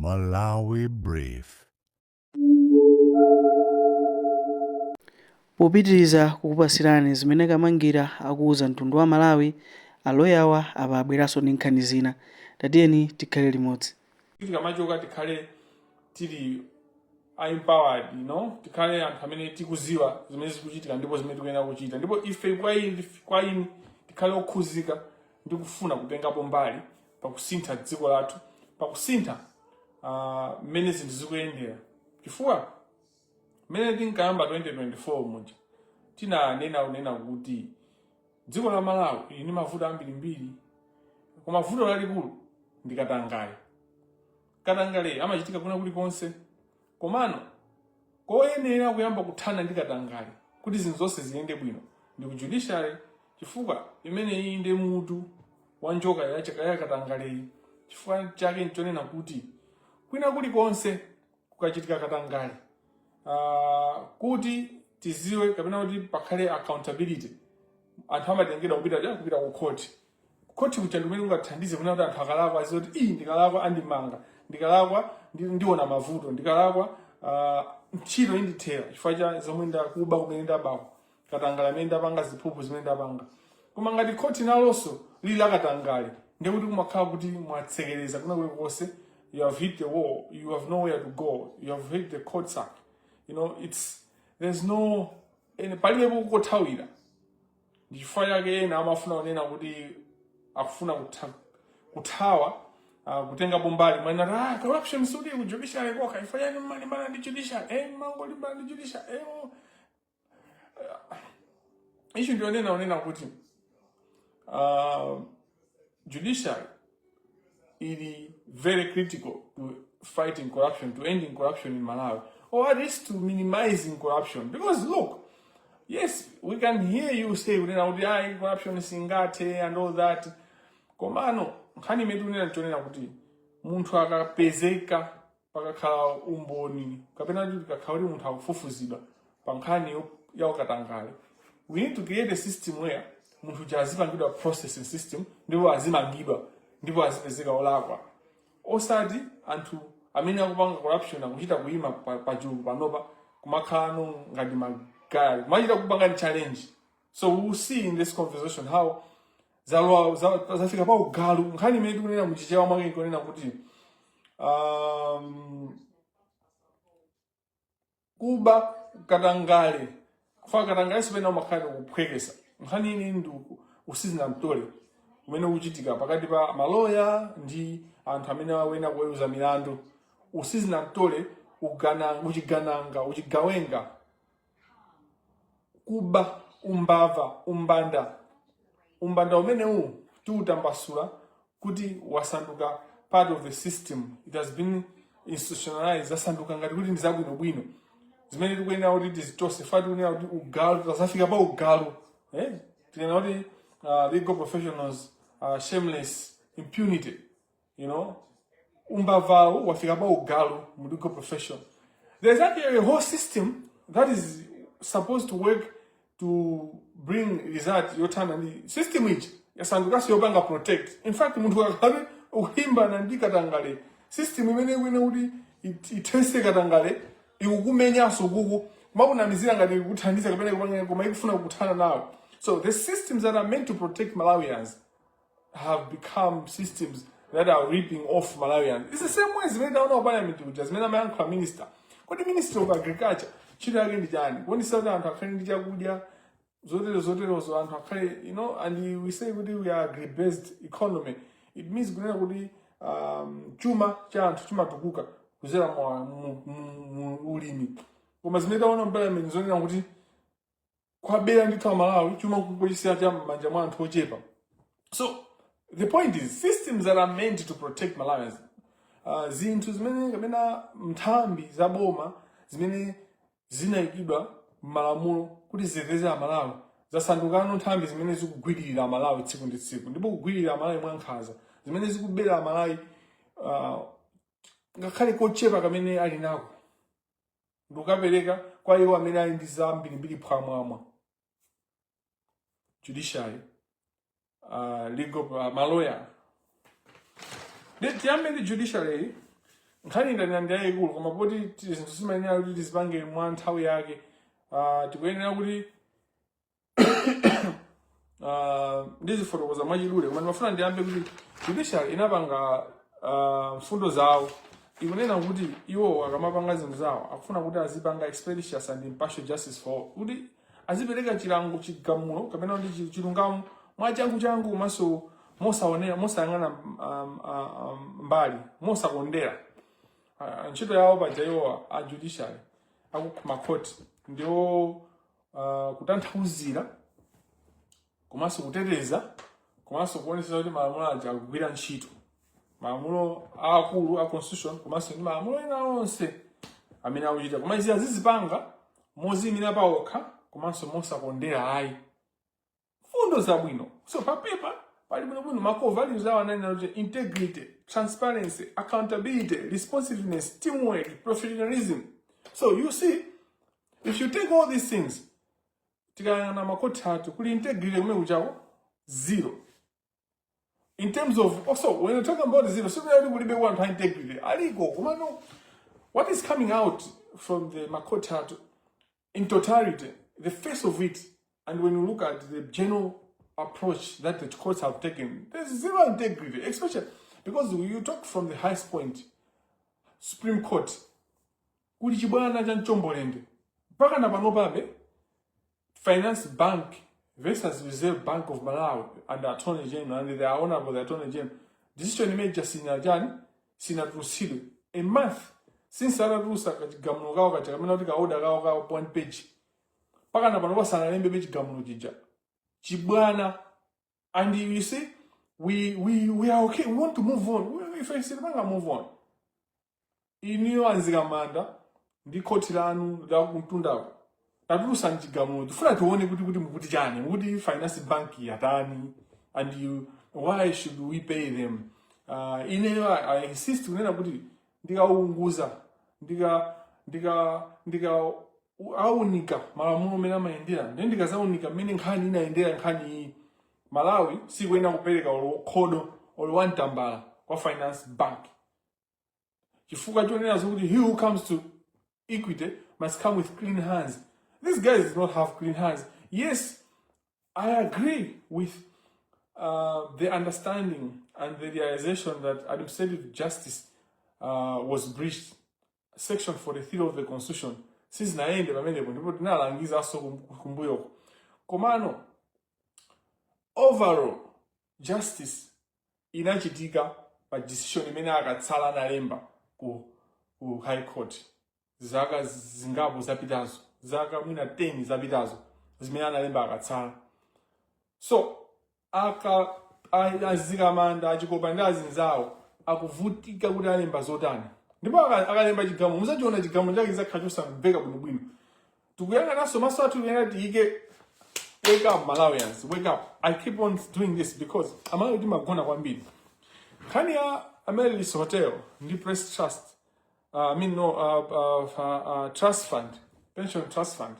Malawi Brief. Popitiriza kukupasirani zimene Kamangira akuuza mtundu wa Malawi, aloyawa apa abweranso ndi nkhani zina. Tatiyeni tikhale limodzi. Tikamachoka tikhale tili empowered, tikhale anthu amene tikuziwa zimene zikuchitika ndipo zimene tikuyenera kuchita, ndipo ife kwa ine tikhale okhuzika ndi kufuna kutengapo mbali pakusintha dziko lathu, pakusintha mmene zinthu zikuyendera, chifukwa mmene tinkayamba 2024 muja tinanena kunena kuti dziko la Malawi lili ndi mavuto ambirimbiri, koma vuto lalikulu ndi katangale. Katangale amachitika kuna kulikonse, komano koyenera kuyamba kuthana ndi katangale kuti zinthu zonse ziyende bwino ndi ku judiciary, chifukwa imeneyi ndi mutu wa njoka ya katangaleyi. Chifukwa chake nchonena kuti kwina kulikonse kukachitika katangale, kuti tiziwe kapena kuti pakhale accountability, anthu amatengedwa kupita ku court. Khoti kuja ndimene kungathandize kunena kuti anthu akalakwa aziwe kuti iyi ndikalakwa andimanga, ndikalakwa ndiona mavuto, ndikalakwa ntchito indithera chifukwa cha zomwe ndakuba, kumene ndabako, katangale amene ndapanga, ziphuphu zimene ndapanga. Koma ngati khoti nalonso lili lakatangale, ndikuti kumakhala kuti mwatsekereza kuna kulikonse. You have hit the wall, you have nowhere to go, you have hit the court sack. It's there's no ene palibepo kothawira. Ndi chifukwa chake ena amafuna kunena kuti akufuna kuthawa kutengapo mbali mwanena corruption suli ku judiciary kokha, chifukwa chani mmalimbana ndi judiciary, mmangolimbana ndi judiciary, oh. Ichi ndionena unena kuti judiciary ili very critical to fighting corruption, to ending corruption in Malawi, or at least to minimizing corruption. Because look, yes, we can hear you say kunena kuti ayi, corruption singathe and all that. Komano nkhani imene tikunena nchonena kuti munthu akapezeka, pakakhala umboni kapena kuti kakhala kuti munthu akufufuzidwa pa nkhani ya ukatangale, we need to create a system where munthu uja azipangidwa processing system ndipo azimangidwa ndipo azipezeka olakwa, osati anthu amene akupanga corruption akuchita kuyima pachulu panopa kumakhalano ngati magaya kumachita kupanga challenge. So we will see in this conversation how zalowa zafika pa ugalu. Nkhani imene tikunena muchichewa mwake nkunena kuti kuba, katangale, kufa katangale sipena umakhala kuphwekesa. Nkhani ini ndi usizina mtole umene ukuchitika pakati pa maloya ndi anthu amene awena kuweruza milandu, usizina mtole, uchigananga, uchigawenga, kuba, umbava, umbanda. Umbanda umenewu tiutambasula kuti wasanduka part of the system. It has been institutionalized, zasanduka ngati kuti ndi zabwinobwino zimene tikuyenera kuti tizichose. Fa tikuyenera kuti ugalu, tazafika pa ugalu, eh? Tikunena kuti legal professionals, shameless impunity, umbavawu wafika pa ugalu mu legal profession. There's actually a whole system that is supposed to work to bring result yothana ndi system iji yasandukanso yopanga protect. In fact, munthu akakhale ukulimbana ndi katangale, system imene ikuyenera kuti ithese katangale ikukumenyanso kuku kumakunamizira ngati ikuthandiza kapena ikupanga, koma ikufuna kuthana nawo. So the systems that are meant to protect Malawians have become systems that are ripping off Malawians. It's the same way zimene taona ku parliament kuja zimene amayankhula minister. Kodi Ministry of Agriculture ntchito yake ndi chani? Kuonetsa kuti anthu akhale ndi chakudya, zotero zoterozo, anthu akhale, and we say kuti we are agri-based economy. It means kunena kuti chuma cha anthu chimatukuka kudzera mu ulimi. Koma zimene taona mu parliament zonena kuti kwabera ndithu Amalawi chuma kuchisiya cha m'manja mwa anthu ochepa. So the point is, systems that are meant to protect Malawians, zinthu zimene kapena nthambi za boma zimene zinayikidwa m'malamulo kuti ziteteze Amalawi, zasandukano nthambi zimene zikugwirira Amalawi tsiku ndi tsiku, ndipo kugwirira Amalawi mwankhanza, zimene zikubera Amalawi ngakhale kochepa kamene ali nako ndikukapereka kwa iwo amene ali ndi zambirimbiri phwamwamwa. Judiciary, legal, maloya. Tiyambe ndi judiciary. Nkhani ndanena ndi yayikulu, koma poti zinthu zimayenera kuti tizipange mwa nthawi yake, tikuyenera kuti ndizifotokoza mwachidule. Koma ndimafuna ndiyambe kuti judiciary inapanga mfundo zawo, ikunena kuti iwo akamapanga zinthu zawo akufuna kuti azipanga expeditious and impartial justice for all, kuti azipereka chilango, chigamulo kapena kuti chilungamo mwachangu changu komanso mosaonera, mosayang'ana mbali, mosakondera. Ntchito yawo paja iwowa a judiciary akumakhoti ndiwo kutanthauzira komanso kuteteza komanso kuonetsetsa kuti malamulo aja akugwira ntchito, malamulo aakulu a constitution komanso ndi malamulo ena onse amene akuchita. Koma izi azizipanga moziyimira pawokha komanso mosakondera ayi. Fundo zabwino. So pa paper pali bwinobwino. Ma core values awo ananena kuti integrity, transparency, accountability, responsiveness, teamwork, professionalism. So you see, if you take all these things, tikayang'ana makoti athu, kuli integrity kumene kuchako? Zero. In terms of also, when you're talking about zero, so kuti kulibe anthu a integrity, aliko. Komano what is coming out from the makoti athu in totality, the face of it, and when you look at the general approach that the courts have taken, there's zero integrity, especially because you talk from the highest point, Supreme Court, kuli chibwana cha mchombolende mpaka na panopabe. Finance Bank versus Reserve Bank of Malawi and the Attorney General and the Honorable the Attorney General decision imene sina chani, sinatulusidwe a month since atatulusa kachigamulo kawo kacha kamene kuti ka order kawo ka one page, mpaka na pano pasanalembe chigamulo chija. Chibwana. And you see, we are okay, we want to move on. Ife sitipanga move on. Iniyo a Mzikamanda ndi khoti lanu la kumtundako, tatulusa chigamulo, tifuna tione kuti mukuti chani, mukuti Finance Bank yatani, and you, why should we pay them? Ineyo I insist kunena kuti ndikaunguza, ndika aunika malamulo amene amayendera, ndi ndikazaunika mmene nkhani inayendera nkhani iyi, Malawi sikuyenera kupereka olo khodo olo wamtambala kwa Finance Bank, chifukwa chonena zokuti he who comes to equity must come with clean hands. These guys do not have clean hands. Yes, I agree with the understanding and the realization that administrative justice was breached. Section 43 of the constitution sizinayende pamenepo, ndipo tinalangizanso kumbuyoko. Komano overall justice inachitika pa decision imene Akatsala analemba ku High Court zaka zingapo zapitazo, zaka mwina 10 zapitazo, zimene analemba Akatsala. So aka a Mzikamanda, Achikopa ndi azinzawo akuvutika kuti alemba zotani, ndipo akalemba chigamulo muzachiona, chigamulo chake chizakhala chosamveka bwinobwino. Tikuyang'ananso maso athu kuyang'ana tiyike. Wake up, Malawians, wake up. I keep on doing this because Amalawi timagona kwambiri. Nkhani ya Amaryllis Hotel ndi Press Trust, I mean, no, Trust Fund, Pension Trust Fund,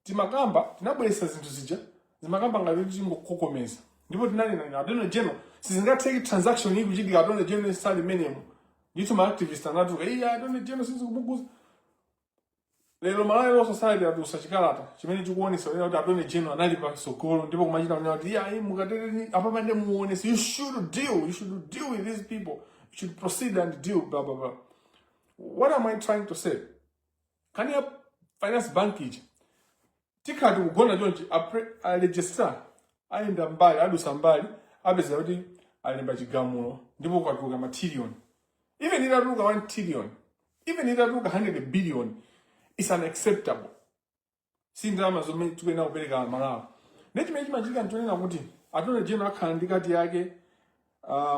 timakamba, tinabweretsa zinthu zija, zimakamba ngati kuti tingokokomeza, ndipo tinanena Attorney General sizingatheki transaction iyi kuchitika Attorney General sali menemo. Ndithu ma activist anatuluka, iya, Attorney General sizikumuguza. Lero Malawi Law Society atulutsa chikalata chimene chikuonesa kunena kuti Attorney General anali patsogolo, ndipo kumachita kunena kuti iya, mukatereni apa pande muonese, you should deal with these people, you should proceed and deal, blah blah blah. What am I trying to say? Nkhani ya Finance Bank ija, tikhala tikugona chonchi, a registrar ayenda mbali, adusa mbali, apeza kuti alemba chigamulo ndipo kwatuluka ma trillion. Even itatuluka 1 trillion, even itatuluka 100 billion, is unacceptable. Si ndalama zomwe tikuyenera kupereka Malawi. Ndi chimene chimachitika nchonena kuti Attorney General akhala ndi cut yake,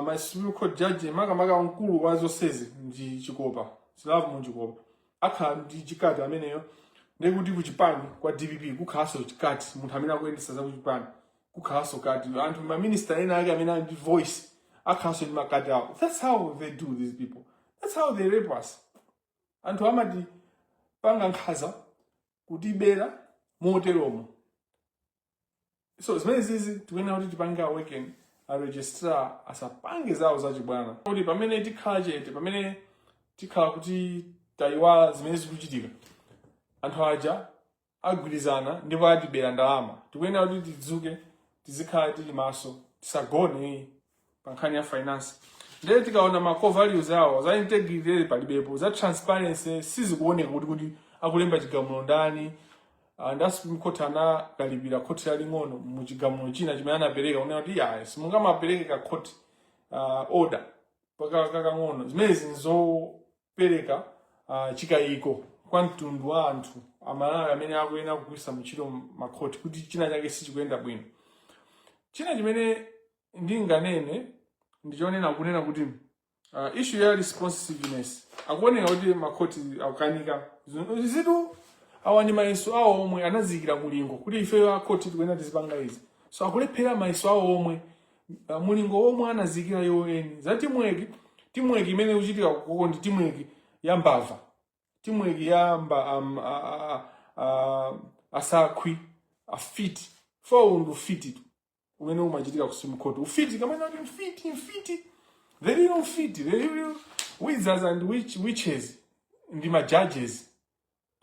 ma Supreme Court judge, makamaka mkulu wa zonsezi ndi Chikopa, Lovemore Chikopa, akhala ndi chi cut ameneyo. Ndikuti kuchipani kwa DPP kukhalanso chi cut, munthu amene akuyendetsa za kuchipani kukhalanso cut, anthu maminista ena ake amene ali ndi voice akhalanso ndi ma cut awo. That's how they do, these people. That's how they rape us. Anthu amati panga nkhaza, kutibera moteromo. So zimene zizi tikuyenera kuti tipange awaken a registrar asapange zawo zachibwana, kuti pamene tikhala chete, pamene Tikhala kuti tayiwala zimene zikuchitika. Anthu aja agwirizana ndipo atibera ndalama. Tikuyenera kuti tidzuke, tizikhala tili maso, tisagone pa nkhani ya finance. Ndiye tikaona ma core values awo, za integrity palibepo, za transparency sizikuoneka kuti akulemba chigamulo ndani. And a Supreme Court anakalipira khoti laling'ono mu chigamulo china chimene anapereka kunena kuti ayi, simungamapereke ka court order paka kakang'ono. Zimenezi nzopereka chikayiko kwa mtundu wa anthu Amalawi amene akuyenera kugwiritsa ntchito makhoti kuti china chake sichikuyenda bwino. China chimene ndinganene ndichonena kunena kuti issue ya responsiveness, akuoneka kuti makhoti akukanika zitu. Awa ndi mayeso awo omwe anaziyikira mulingo kuti ifeyo akhoti tikuyenera tizipanga izi, so akulephera mayeso awo omwe, mulingo omwe anaziyikira iwo eni. Za teamwork, teamwork imene ikuchitika koko ndi teamwork ya mbava, teamwork ya mba, a, a, a, asakhwi, afiti fo ndi ufiti tu umene umachitika ku Supreme Court. Ufiti kamene kuti mfiti, mfiti, the real mfiti, the real wizards and witches ndi ma judges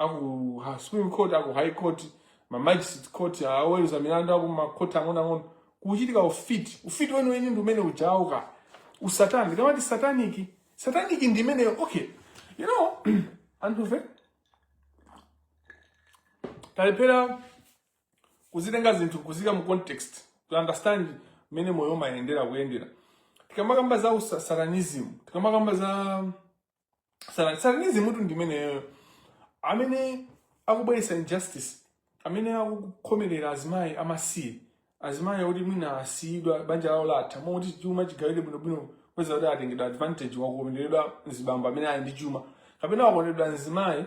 aku Supreme Court, aku High Court, ma magistrate court, aweruza milandu aku ma court ang'onoang'ono. Kuchitika ufiti, ufiti weniweni ndi umene ujauka usatani. Kamati satanic, satanic ndi imeneyo. Okay, anthufe talephera kuzitenga zinthu kuzika mu context to understand mmene moyo umayendera kuyendera. Tikamakamba za satanism, tikamakamba za satanism tu ndi imeneyo amene akubweretsa injustice, amene akukhomerera azimayi amasiye, azimayi akuti mwina asiyidwa, banja lawo latha, moti chuma chigawire bwinobwino kweza kuti atengedwa advantage, wakukonderedwa mzibambo amene ali ndi chuma, kapena wakondedwa mzimayi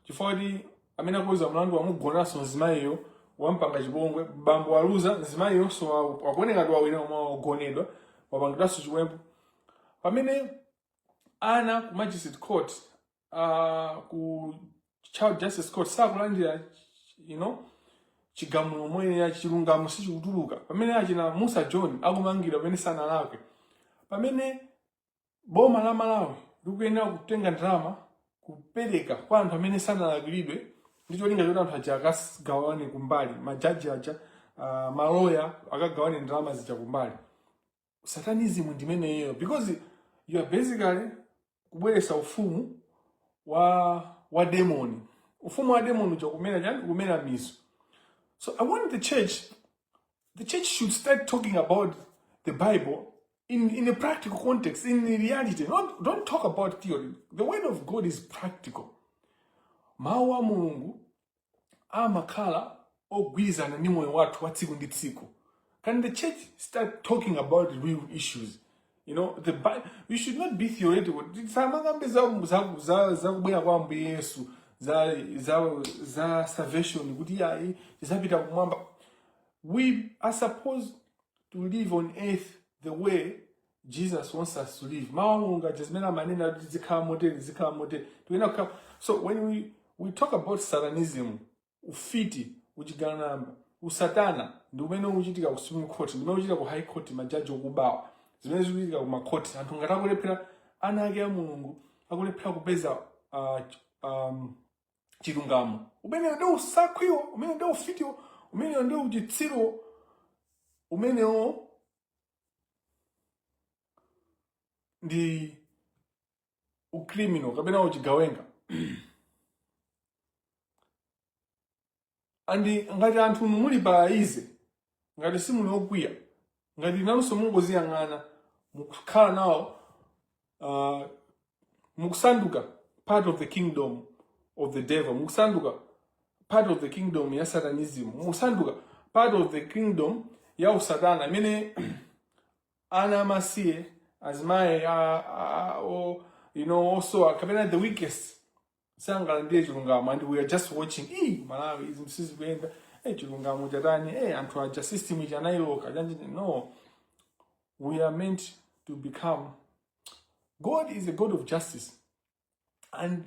chifukwa kuti amene akuweruza mlandu wamugonanso mzimayiyo, wampanga chipongwe, bambo waluza, mzimayiyonso wakuoneka kuti wawina koma wagonedwa, wapangidwanso chiwembu. Pamene ana ku magistrate court, ku child justice court sakulandira chigamulo moyenera, chilungamo sichikutuluka. Pamene achina Musa John akumangira pamene sanalakwe, pamene boma la Malawi likuyenera kutenga ndalama kupereka kwa anthu amene sanalakwiridwe ndi cholinga choti anthu aja akagawane kumbali, majaji aja, maloya akagawane ndalama zija kumbali. Satanism ndimeneyo, because you are basically kubweretsa ufumu wa demon. Ufumu wa demon uja kumera chani? Kumera mizu. So I want the church should start talking about the Bible in a practical context, in reality. Not, don't talk about theory. The word of God is practical. Mawu a Mulungu amakhala ogwirizana ndi moyo wathu wa tsiku ndi tsiku. Can the church start talking about real issues? We should not be theoretical. Samakambe za kubwera kwa Ambuye Yesu, za salvation, kuti ayi, tizapita kumwamba. We are supposed to live on earth the way Jesus wants us to live. Mawu a Mulungu aja zimene amanena kuti zikhala motere, zikhala motere, tikuyenera kukhala. So when we talk about satanism, ufiti, uchiganamba, usatana ndi umene ukuchitika ku Supreme Court, ndi umene ukuchitika ku High Court, majaji okubawa, zimene zikuchitika ku makhoti. Anthu ngati akulephera, ana ake a Mulungu akulephera kupeza chilungamo, umeneyo ndi usakhwiwo, umene ndi ufitiwo, umeneyo ndi uchitsiruwo, umenewo ndi ucriminal kapena uchigawenga. And ngati anthu muli pa easy, ngati simuli okwiya, ngati nanunso mungoziyang'ana, mukukhala nawo, mukusanduka part of the kingdom of the devil, mukusanduka part of the kingdom ya satanism, mukusanduka part of the kingdom ya usatana imene ana amasiye, azimayi a, osowa kapena the weakest sangalandire chilungamo, and we are just watching. Ii, Malawi izi sizikuyenda, chilungamo chatani? Anthu aja system ija anayiloka chanji. No, we are meant to become, God is a God of justice and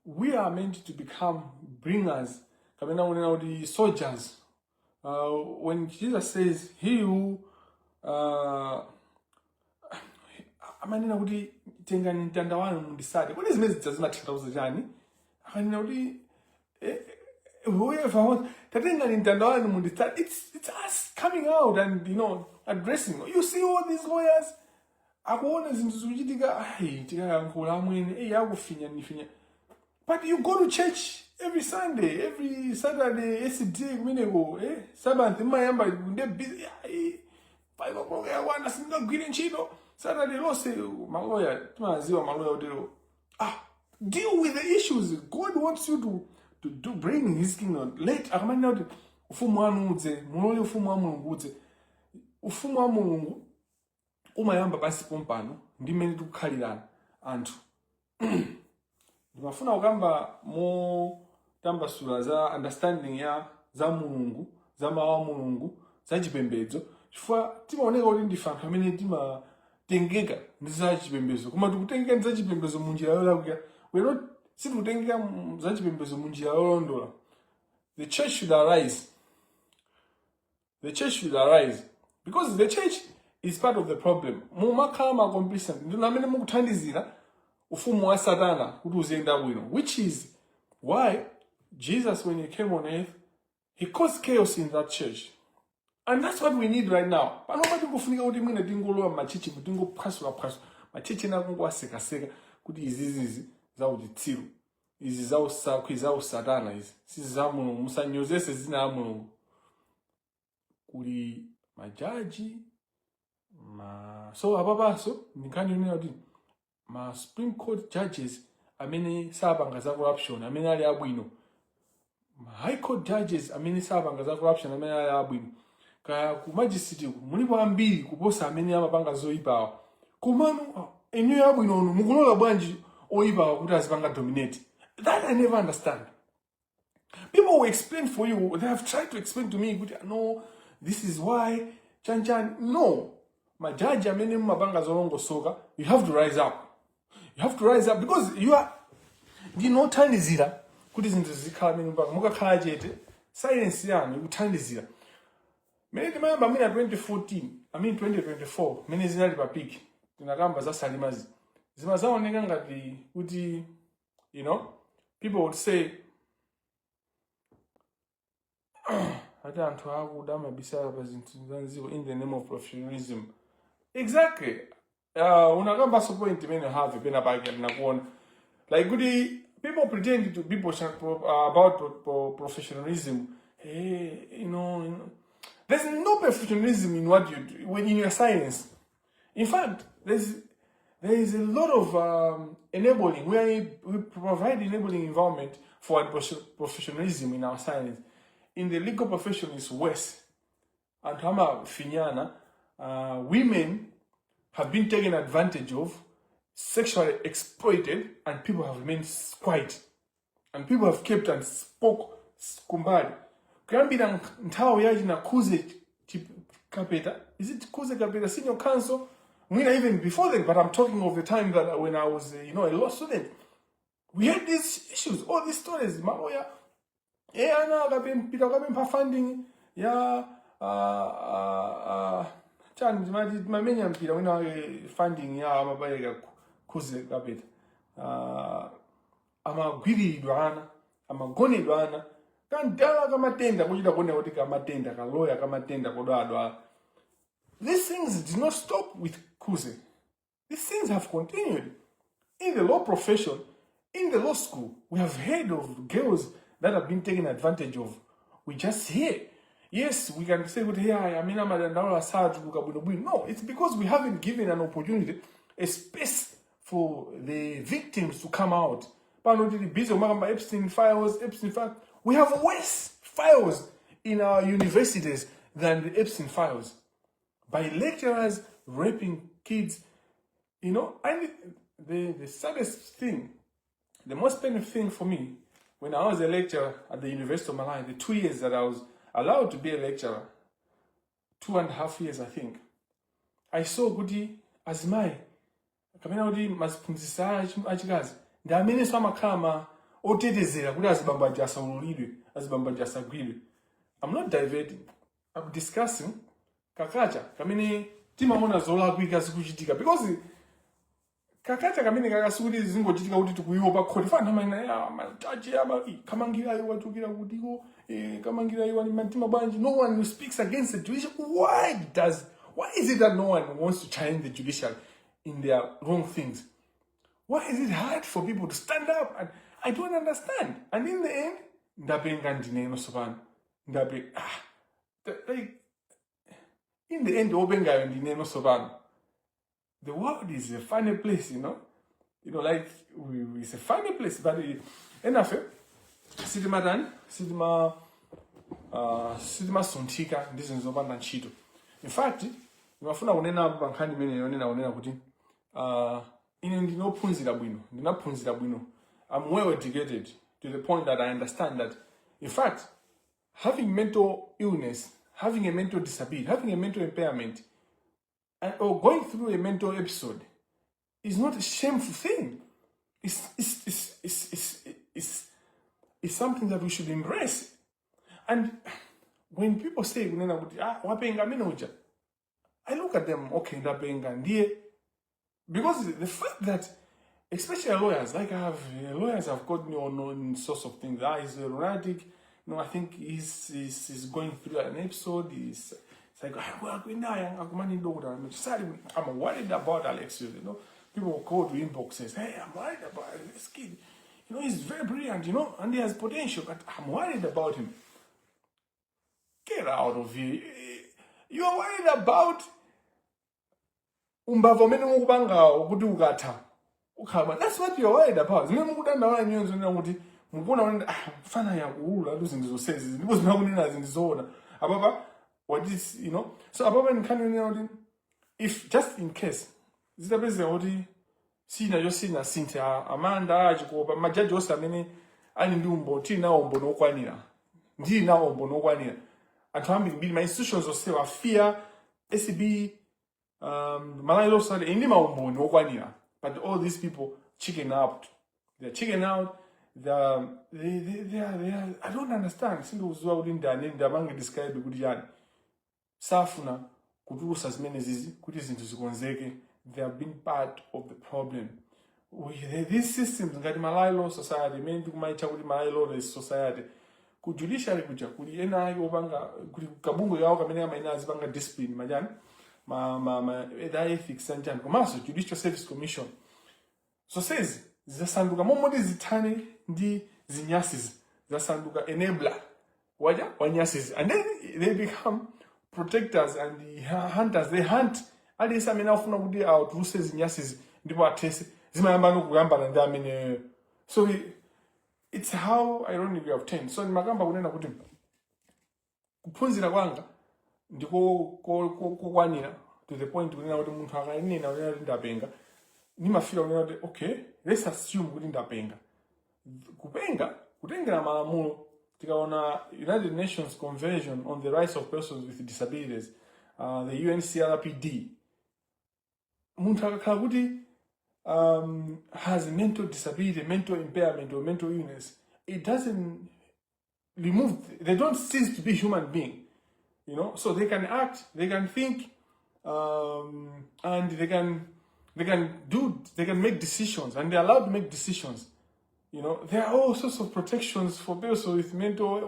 we are meant to become bringers, kapena kunena kuti soldiers. When Jesus says he who, amanena kuti Tengani mtanda wanu mundisate. Kodi zimene zidza zimatanthauza chani? Akanena kuti whoever wants, tatengani mtanda wanu mundisate. It's us coming out and addressing. You see all these lawyers akuona zinthu zikuchitika, ayi, tikayankhula amwene, eyi, akufinya nifinya. But you go to church every Sunday, every Saturday, SDA kumeneko, eh? Sabbath mmayamba nde busy, ayi, 5 o'clock yakwana, sindingagwire ntchito Saturday lonse. Maloya timaziwa, maloya utero. Ah, deal with the issues. God wants you to do bring his kingdom. Let akamanena kuti ufumu wanu udze, mulole ufumu wa Mulungu udze. Ufumu wa Mulungu umayamba pansi pompano ndi mmene tikukhalirana anthu. Ndimafuna kukamba motambasula za understanding ya za Mulungu, za mawu a Mulungu, za chipembedzo, chifukwa timaoneka kuti ndife anthu amene timatengeka ndi za chipembedzo, koma tikutengeka ndi za chipembedzo mu njira yolakwika. We are not, sitikutengeka za chipembedzo mu njira yolondola. The church should arise. The church should arise because the church is part of the problem. Mumakhala ma complicit, ndinu amene mukuthandizira ufumu wa Satana kuti uziyenda bwino, which is why Jesus, when he came on earth, he caused chaos in that church, and that's what we need right now. Panopa tikufunika kuti mwina tingolowa m'machechi, tingophwasulaphwasula machechi ena, kungowasekaseka kuti izizizi zauchitsiru, izi zausakwi, zausatana, izi sizi za Mulungu, musanyozese zina la Mulungu. Kuli majaji ma so apapanso ndinkhani yonena kuti ma Supreme Court judges amene sapanga za corruption, amene ali abwino, ma High Court judges amene sapanga za corruption, amene ali abwino, kaya ku magistrate ku mulipo ambiri kuposa amene amapanga zoyipawa. Komano inuyo abwino unu mukulola bwanji oyipawa kuti azipanga dominate? That I never understand. People will explain for you. They have tried to explain to me kuti no, this is why chanchan. No, majaji amene mumapanga zolongosoka, you have to rise up. You have to rise up because you are ndinothandizira kuti zinthu zizikhala mene mpaka mukakhala chete, silence yanu ikuthandizira. Mene timayamba mwina 2014, I mean 2024, mene zinali pa peak, tinakamba za Salimazi, zimazaoneka ngati kuti people would say ati anthu akuda amabisala pa zinthu za mdziko in the name of professionalism. Exactly. Unakambaso point imene have pena pake ndinakuona like kuti people pretend to be about professionalism. Hey, there's no professionalism in what you do when in your silence. In fact, there is a lot of enabling. We provide enabling environment for professionalism in our silence. In the legal profession is worse. Anthu amafinyana. Women have been taken advantage of, sexually exploited, and people have remained quiet, and people have kept and spoke kumbali kuyambira nthawi yachina Khuze Kapeta. Is it Khuze Kapeta Senior Counsel? Mwina even before then, but I'm talking of the time that when I was a law student, we had these issues, all these stories. Maloya e ana akapempita akapempha funding ya chani, timati timamenya mpira wina wake, funding ya amapereka Khuze Kapeta, amagwiriridwa ana, amagonedwa ana, kandala kamatenda kuchita kuoneka kuti kamatenda kaloya kamatenda kodwadwala. These things did not stop with Khuze. These things have continued in the law profession. In the law school, we have heard of girls that have been taken advantage of. We just hear. Yes, we can say, "Hey, I mean, I'm a." No, it's because we haven't given an opportunity, a space for the victims to come out. Pano tili busy kumakamba Epstein files, Epstein files. We have worse files in our universities than the Epstein files, by lecturers raping kids. And the saddest thing, the most painful thing for me, when I was a lecturer at the University of Malawi, the 2 years that I was allowed to be a lecturer, 2.5 years, I think, I saw kuti azimayi kapena kuti maziphunzitsi achikazi ndi amenenso amakhala ma otetezera kuti azibambo aja asaululidwe, azibambo aja asagwidwe. I'm not diverting. I'm discussing ka culture kamene timaona zolakwika zikuchitika because Kakacha kamene kakasikuti zingochitika kuti tikuiopa khoti fana maina majaji ama Kamangirayo wachokera kutiko, Kamangirayo ali mantima bwanji. No one who speaks against the judiciary. Why is it that no one wants to challenge the judiciary in their wrong things? Why is it hard for people to stand up? And I don't understand. And in the end, ndapenga ndineno sopano. Ndape ah, like in the end, opengayo ndineno sopano. The world is a funny place. Like it's a funny place, but enafe sitimatani, sitimasunthika ndi zinthu zopanda ntchito. In fact, ndimafuna kunena pa nkhani imene yonena kunena kuti ine ndinophunzira bwino, ndinaphunzira bwino. I'm well educated to the point that I understand that, in fact, having mental illness, having a mental disability, having a mental impairment or going through a mental episode is not a shameful thing. It's something that we should embrace. And when people say kunena kuti, "Ah, wapenga amene uja," I look at them, okay, ndapenga ndiye. Because the fact that, especially lawyers, like I have lawyers have got me on sorts of things. Ah, he's a lunatic. No, I think he's going through an episode. It's like, ah, well, I'm worried about Alexius. People call to inboxes, "Hey, I'm worried about this kid. He's very brilliant, and he has potential, but I'm worried about him." Get out of here. You are worried about umbava umene mukupangawo kuti ukatha ukhala. That's what you're worried about. Zimene mukudandaula nyewe zonena kuti mukuona kuti, ah, mfana yakuulula tu zinthu zonsezi, ndipo zimene akunena zinthu zoona apapa. What is, so apapa nkhani yonena kuti if just in case zitapezeka kuti sina chosina sintha, Amanda, Achikopa, majaji onse amene ali ndi umboni, tili nawo umboni okwanira, ndili nawo umboni okwanira, anthu ambirimbiri, ma institutions onsewa, FIA, ACB, Malawi Law Society, ndi maumboni okwanira, but all these people chicken out. They're chicken out. They are, I don't understand. Sindikudziwa kuti ndani ndapange describe kuti chani. Safuna kutulusa zimene zizi kuti zinthu zikonzeke. They have been part of the problem. These systems ngati Malawi Law Society imene tikumaitcha kuti Malawi Lawless Society, ku judiciary kuja kuli ena ake opanga, kuli kabungwe kawo kamene amaina azipanga discipline majani ma either ethics anjani, komanso Judicial Service Commission. Zonsezi zasanduka momoti zithane ndi zinyasizi, zasanduka enabler waja wanyasizi, and then they become protectors and the hunters. They hunt aliyense amene afuna kuti atuluse zinyasizi ndipo athese, zimayamba kuyambana ndi amene. So it's how ironic we have turned. So ndimakamba kunena kuti kuphunzira kwanga ndiko kokwanira to the point kunena kuti munthu akanena kunena kuti ndapenga, ndimafika kunena kuti, okay, let's assume kuti ndapenga. Kupenga, kutengera malamulo, tikaona United Nations Convention on the Rights of Persons with Disabilities, the UNCRPD, munthu akakhala kuti has a mental disability, mental impairment or mental illness, it doesn't remove, they don't cease to be human being. So they can act, they can think, and they can make decisions, and they're allowed to make decisions. There are all sorts of protections for people with mental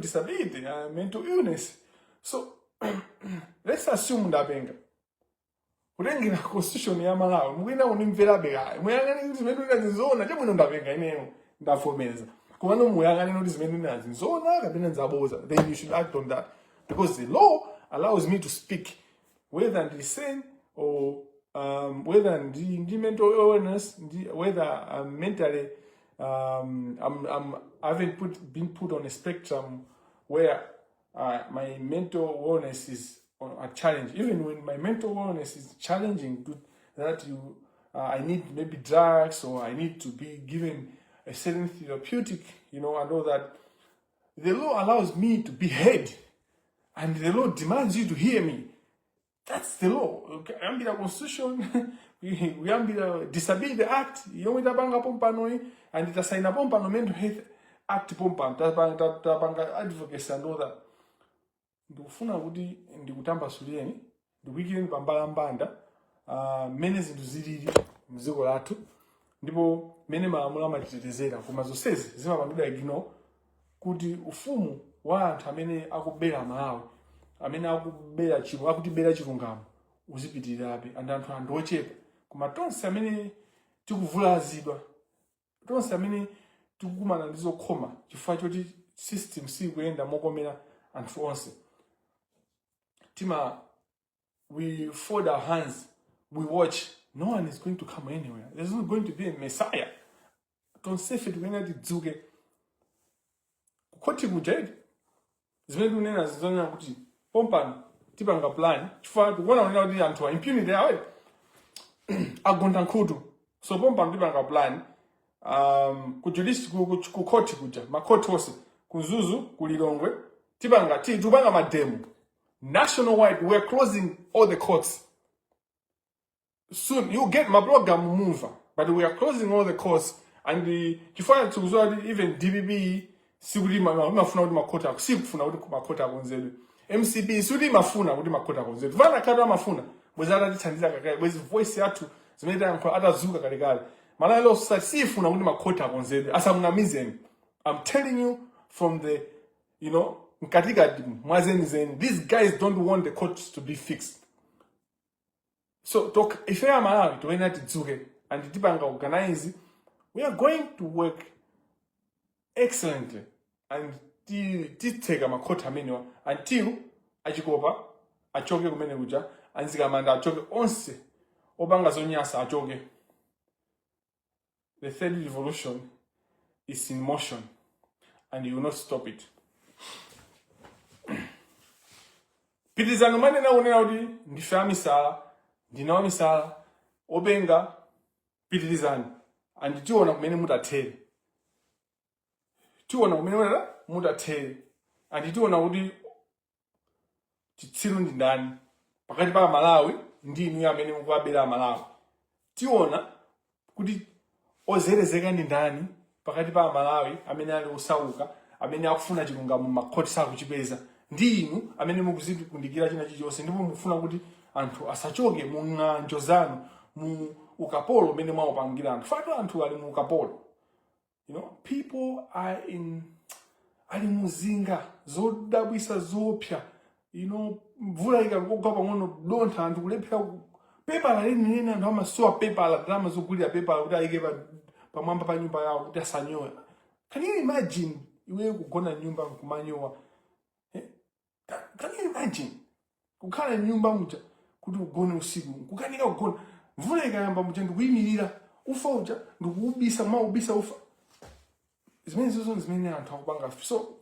disability, mental illness. So let's assume ndapenga. Kutengera constitution ya Malawi, mukuyenda kunimverabe kaya, muyang'ane kuti zimene ndinazi nzoona. Chabwino, ndapenga ineyo, ndavomereza, komano muyang'ane kuti zimene ndinazi nzoona kapena nzaboza. Then you should act on that, because the law allows me to speak whether ndili sane or whether ndi mental illness, whether I'm mentally I haven't been put on a spectrum where my mental wellness is on a challenge. Even when my mental wellness is challenging, to, that you, I need maybe drugs or I need to be given a certain therapeutic, and all that. The law allows me to be heard, and the law demands you to hear me. That's the law. Kuyambira constitution, kuyambira Disability Act yomwe tapanga pompanoyi, and tasaina pompano Mental Health Act pompano, tapanga advocacy and all that. Ndikufuna kuti ndikutambasulireni, ndikuyikireni pambalambanda Mmene zinthu zilili mdziko lathu ndipo mmene malamulo amatitetezera, koma zonsezi zimapangidwa ignore kuti ufumu wa anthu amene akubera Malawi, amene akubera chilu akutibera chilungamo uzipitirirabe. And anthu anthu ochepa, koma tonse amene tikuvulazidwa, tonse amene tikukumana ndi zokhoma chifukwa choti system sikuyenda mokomera anthu onse, tima we fold our hands, we watch. No one is going to come anywhere. There's not going to be a messiah. Tonsefe tikuyenera tidzuke kukhoti kuja eti. Zimene tikunena zizonena kuti pompano tipanga plan, chifukwa tikuona kunena kuti anthu a impunity awo agonda nkhutu. So pompano tipanga plan ku judicial, ku court kuja, makhoti onse ku Mzuzu, ku Lilongwe, tipanga tikupanga mademo national wide. We are closing all the courts soon. You get my program mumva, but we are closing all the courts. And the chifukwa tikudziwa kuti even DPP sikuti imafuna kuti makhoti ako, sikufuna kuti makhoti akonzedwe. MCP sikuti imafuna kuti makhoti akonzedwe. Vana khatu amafuna bwezi atatithandiza kakale, bwezi voice yathu zimene tayankhula atazuka kalekale. Malawi Law Society sifuna kuti makhoti akonzedwe, asamunamizeni. I'm telling you from the mkatikati mwazenizeni, these guys don't want the courts to be fixed. So talk ife ya Malawi toyena tidzuke and tipanga organize. We are going to work excellently and titseka makhoti amenewa until achikopa achoke kumene kuja, anzikamanda achoke, onse opanga zonyasa achoke. The third revolution is in motion and you will not stop it. Pitirizani manena kunena kuti ndife amisala, ndine wamisala, openga. Pitirizani and tiona kumene mutathere, tiona kumene mutathere and tiona kuti chitsiru ndi ndani pakati pa Amalawi ndi inuyo amene mukuwabera Amalawi. Tiona kuti ozerezeka ndi ndani pakati pa Amalawi amene ali osauka, amene akufuna chilungamo makhoti sakuchipeza, ndi inu amene mukuzikundikira china chilichonse ndipo mukufuna kuti anthu asachoke mu ng'anjo zanu, mu ukapolo umene mwaupangira anthu. Fatu anthu ali mu ukapolo. People are in, ali muzinga zodabwisa, zoopsa. Mvula ikangogwa pang'ono, dontha, anthu kulephera pepala lenileni. Anthu amasowa pepala, ndalama zogulira pepala kuti ayike pamwamba pa nyumba yawo kuti asanyowe. Can you imagine iweyo kugona nyumba nkumanyowa? Can you imagine kukhala nyumba muja kuti ugone usiku kukanika kugona, mvula ikayamba muja ndikuyimirira ufa uja ndikuubisa, maubisa ufa? Zimene zizo zimene anthu akupanga. So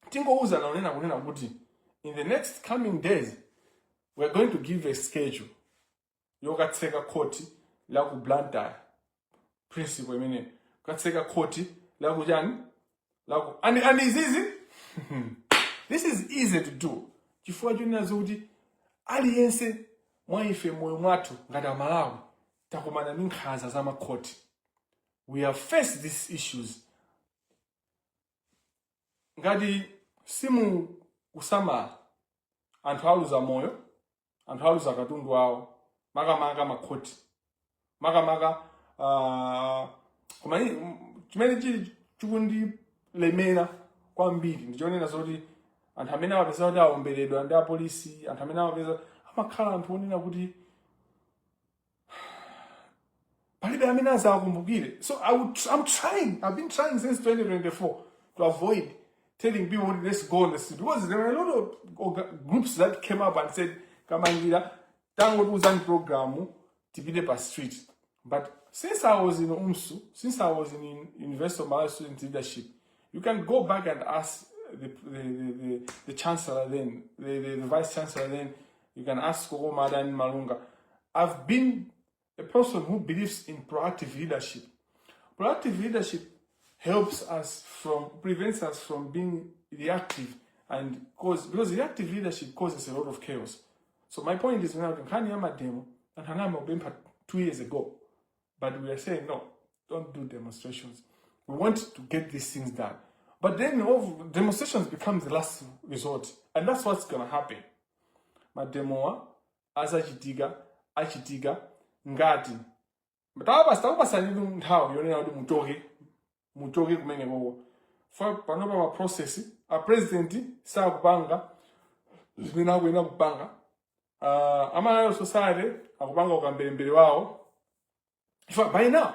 tingouza naonena kunena kuti in the next coming days we are going to give a schedule yokatseka khoti la ku Blantyre, principle imene kukatseka khoti la ku chani, la ku and izizi, this is easy to do chifukwa chonena zokuti aliyense mwa ife moyo mwathu ngati Amalawi takumana ndi nkhanza za makhoti. We have faced these issues. Ngati simukusamala, anthu aluza moyo, anthu aluza katundu awo, makamaka makhoti, makamaka koma chimene chili chikundilemera kwambiri ndichonena zoti anthu amene amapeza kuti aomberedwa ndi apolisi, anthu amene amapeza amakhala anthu onena kuti palibe amene azawakumbukire. So I'm trying, I've been trying since 2024 to avoid telling people, "Let's go on the street," because there were a lot of groups that came up and said, "Kamangira, tangotiuzani program tipite pa street." But since I was in UMSU, since I was in University of Malawi Student Leadership, you can go back and ask the chancellor then, the vice chancellor then, you can ask Koko Madan Malunga. I've been a person who believes in proactive leadership. Proactive leadership helps us from prevents us from being reactive and cause, because reactive leadership causes a lot of chaos. So my point is now, nkhani ya mademo, anthu anayamba kupempha 2 years ago, but we are saying, "No, don't do demonstrations. We want to get these things done." But then demonstrations become the last resort, and that's what's gonna happen. Mademowa azachitika achitika ngati tawapasani nthawi yonena kuti muchoke, muchoke kumenekoko. Fa panopa ma process a president sakupanga zimene akuyenera kupanga. A Malawi Society akupanga ukambelembere wawo. If by now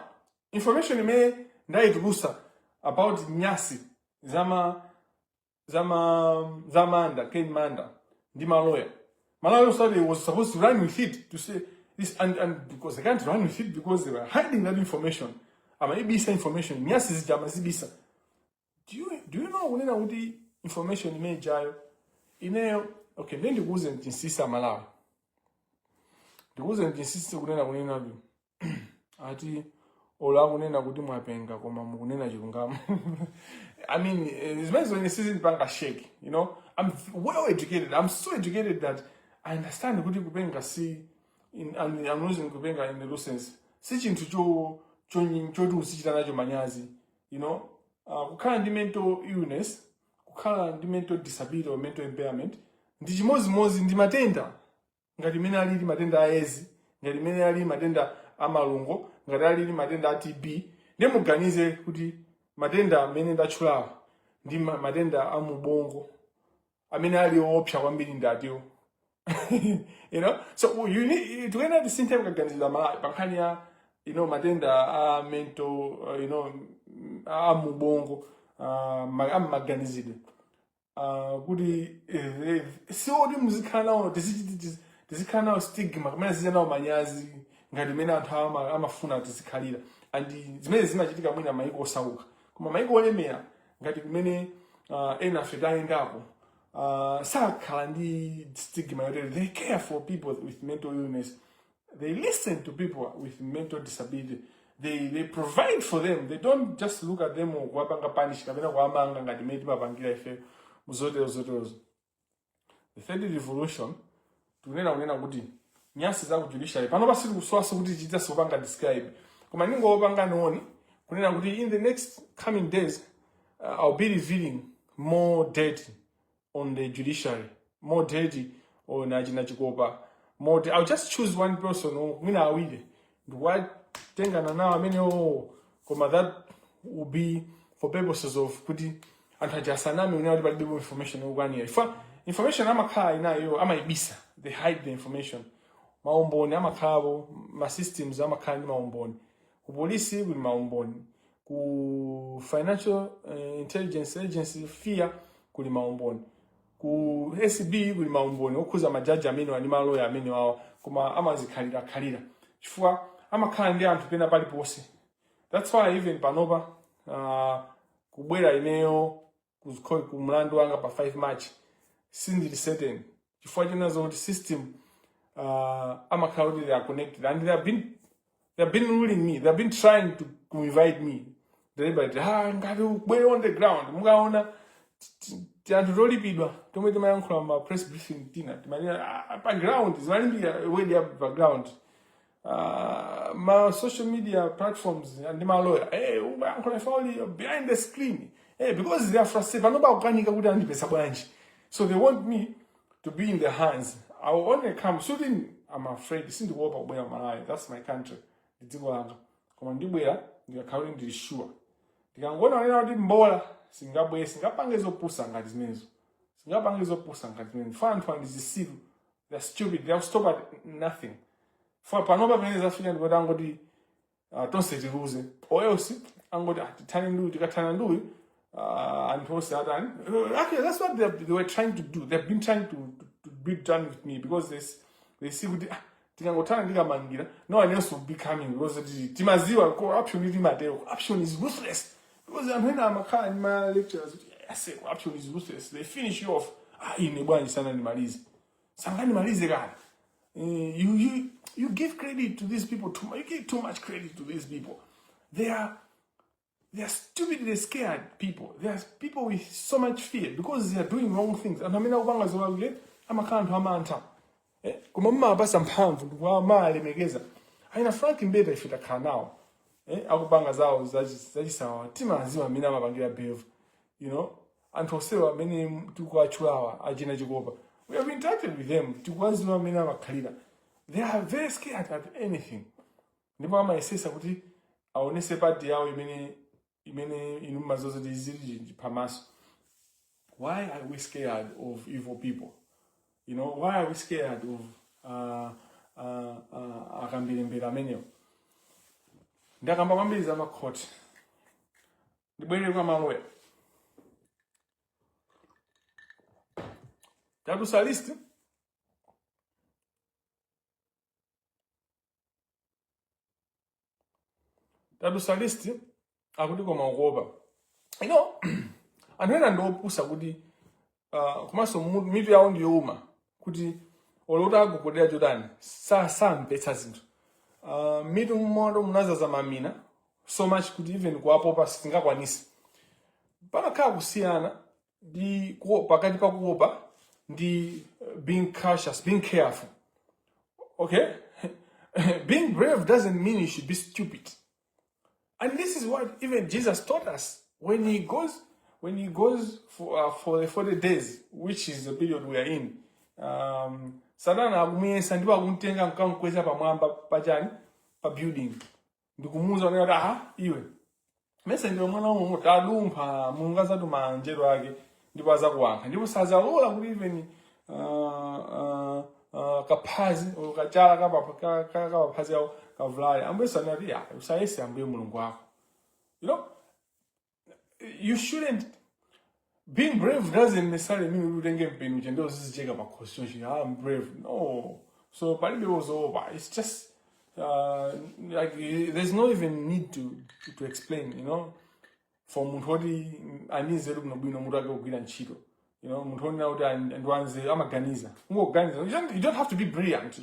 information imene ndayitulusa about nyasi zama zamanda Ken Manda ndi maloya, Malawi Society was supposed to run with it to say this, and because they can't run with it because they were hiding that information, amaibisa information, nyasi zija amazibisa. Do you know kunena kuti information imene ijayo ineyo, okay, ndiye ndikuuze chinsinsi, Malawi, ndikuuze chinsinsi kunena kuti ati olo akunena kuti mwapenga koma mukunena chilungamo. I mean, zimene zone sizindipanga shake. I'm well educated. I'm so educated that I understand kuti kupenga si and I'm using kupenga in the loose sense, si chinthu choti uzichita nacho manyazi. Kukhala ndi mental illness, kukhala ndi mental disability or mental impairment ndi chimozimozi ndi matenda ngati imene alili matenda a Edzi, ngati imene alili matenda a malungo, ngati alili matenda a TB. Ndiye muganize kuti matenda amene ndatchulawa ndi matenda a mubongo, amene ali owopsa kwambiri ndi atiwo. So you need tikuyenera tisinthe kukaganizira Malawi pa nkhani ya matenda a mental, a mubongo, a maganizidwe, kuti sioti muzikhala nawo tizikhala nawo stigma kumene zichita nawo manyazi ngati imene anthu amafuna tizikhalira. And zimene zimachitika mwina maiko osauka, koma maiko olemera ngati kumene ena afe tayendako, sakhala ndi stigma yotere. They care for people with mental illness. They listen to people with mental disability. They provide for them. They don't just look at them kuwapanga punish kapena kuwamanga ngati imene timapangira ife muzotero zoterozo. The third revolution, tikunena kunena kuti nyasi za ku judiciary pano pasili kuswaso kuti tichitaso kupanga describe, koma ndingopanga noni kunena kuti in the next coming days, I'll be revealing more dirt on the judiciary, more dirty on achina Chikopa, more I'll just choose one person or mwina awiri ndikuwatengana nawo amenewo, koma that will be for purposes of kuti anthu aja asaname unena kuti palibepo information yokwanira. Ifa information amakhala inayo amayibisa. They hide the information. Maumboni amakhalapo, ma systems amakhala ndi maumboni. Ku polisi kuli maumboni, ku Financial Intelligence Agency, FIA, kuli maumboni, ku ACB kuli maumboni okhuza majaji amene ndi maloya amene wawa, koma amazikhalira khalira chifukwa amakhala ndi anthu pena paliponse. That's why even panopa, kubwera ineyo ku mlandu wanga pa 5 March sindili certain chifukwa chinazo kuti system, amakhala kuti they are connected and they have been ruling me. They have been trying to invite me deliberately. Ah, ngati ubwere on the ground, mukaona ti anthu tolipidwa tomwe timayankhula ma press briefing tina timanena, ah, pa ground zimalimbika wedi ya pa ground, ma social media platforms ndi maloya, hey, umayankhula fauli behind the screen, hey, because they are frustrated panopa kukanika kuti andipesa bwanji. So they want me to be in their hands. I will only come shooting. I'm afraid, sindikuopa kubwera Malawi. That's my country, ndi dziko langa, koma ndibwera ndikakhala kuti ndili sure. Ndikangoona kunena kuti mbola, singabwere, singapange zopusa ngati zimenezo, singapange zopusa ngati zimenezo. Fa anthu andi zisilu. They're stupid. They'll stop at nothing. Fa panopa pamene zafika ndikuti angoti, tonse tiluze or else angoti, ah, tithane nduyu, tikathana nduyu, anthu onse atani. Actually, that's what they were trying to do. They've been trying to be done with me because they see kuti, ah, tikangothana ndikamangira, no one else will be coming because timaziwa corruption timatero. Corruption is ruthless because anthu ena amakhala ndi ma lectures kuti, yes, corruption is ruthless. They finish you off. Ah, ine bwanji sana ndimalize, sangandimalize kale. You give credit to these people too much. You give too much credit to these people. They are stupidly scared people. They are people with so much fear because they are doing wrong things. Anthu amene akupanga zolakwika amakhala anthu amantha. Eh? Koma mumawapasa mphamvu ndikumalemekeza. Aina Frank Mbeta ife takhala nawo. Eh? Akupanga zawo zachisawawa, timaziwa amene amapangira behave. Anthu osewa amene tikuwatchulawa, achina Chikopa. We have interacted with them. Tikuwaziwa amene amakhalira. They are very scared at anything, ndipo amayesesa kuti aonese part yawo imene inu mumaziwa zoti zili pamaso. Why are we scared of evil people? Why are we scared of akambirembere amenewo? Ndakamba kwambiri za makhoti, ndibwerere kwa maloya. Tatusa list. Tatusa list, akuti koma ukuopa. Anthu ena ndiopusa kuti komanso mitu yawo ndiyouma kuti olo kuti agogodera chotani samvetsa zinthu. Mitu mmoto munazaza mamina so much kuti even kuwapopa singakwanise. Pamakhala kusiyana ndi pakati pa kuopa ndi being cautious, being careful, okay? Being brave doesn't mean you should be stupid. And this is what even Jesus taught us when he goes for the 40 days, which is the period we are in. Satana akumuyesa ndipo akumtenga nkamkweza pamwamba pachani, pa building, ndikumuuza kuti, "Aha, iwe mese ndiwe mwana wa Mulungu, tadumpha. Mulungu azatuma anjelo ake ndipo azakuwankha ndipo sazalola kuti even kaphazi or kachala kapaphazi awo kavulale." Ambuye sanati ya usayese Ambuye Mulungu wako. You shouldn't, being brave doesn't necessarily mean kuti utenge mpeni uja ndio uzizicheka pakhosi chonchi, "Ah, I'm brave." No. So palibe wozoopa. It's just like there's no even need to explain for munthu woti anizeru bwinobwino, mutu ake kugwira ntchito, munthu wonena kuti ndiwanzeru, amaganiza, kungoganiza. You don't have to be brilliant,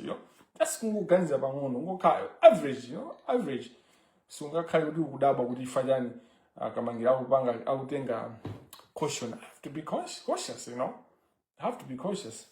just kungoganiza pang'ono, kungokhala average, average. Sungakhale kuti ukudabwa kuti ifa chani akamangira akupanga, akutenga caution. I have to be cautious. I have to be cautious.